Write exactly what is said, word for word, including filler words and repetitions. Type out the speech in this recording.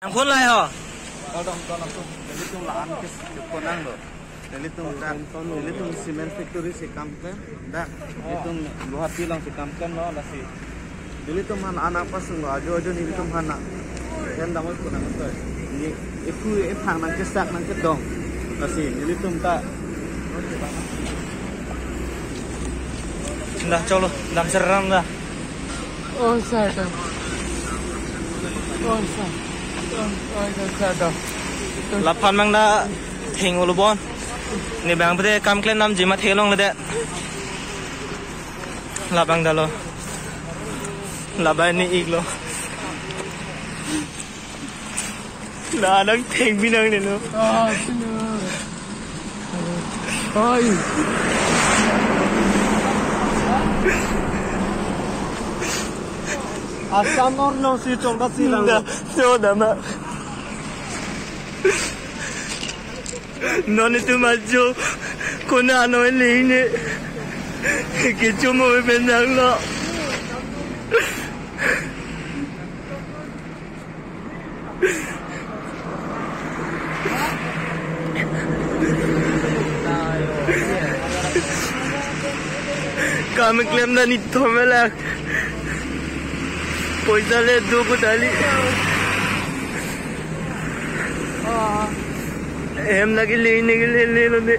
Nangkon lai ho. Kodong, kodong, nelitum la-an ke konang lo. Nelitum dak, nelitum cement factory si kam klem, dak, nelitum Guwahati along si kam klem lo, lasi. Nelitum aphan anak pasung lo, ajo ajo nelitum aphan na. Hem damoi konang to. Ni, eku ephang nangkesak nangkedong. Lasi, nelitum ta. Dah, cholo, dam serang dah. Oh, sir, to. Oh, sir. Oh, oh, sir, to. Laphan mang da theng ulu bon. Ne bang pede kam klem namji ma thelong le de. Labang dalo. Labai ni iglo. La nang theng binong ne lo. Ah, sino. Oi. Assam or no si chongda si lang. Da, so da ma. Non itum ajo kona noi le ne. Kecho mo benang lo. Kam klem dan ithom elak. Poisa le do ko dali. Hem lagi le ne le le lo ne.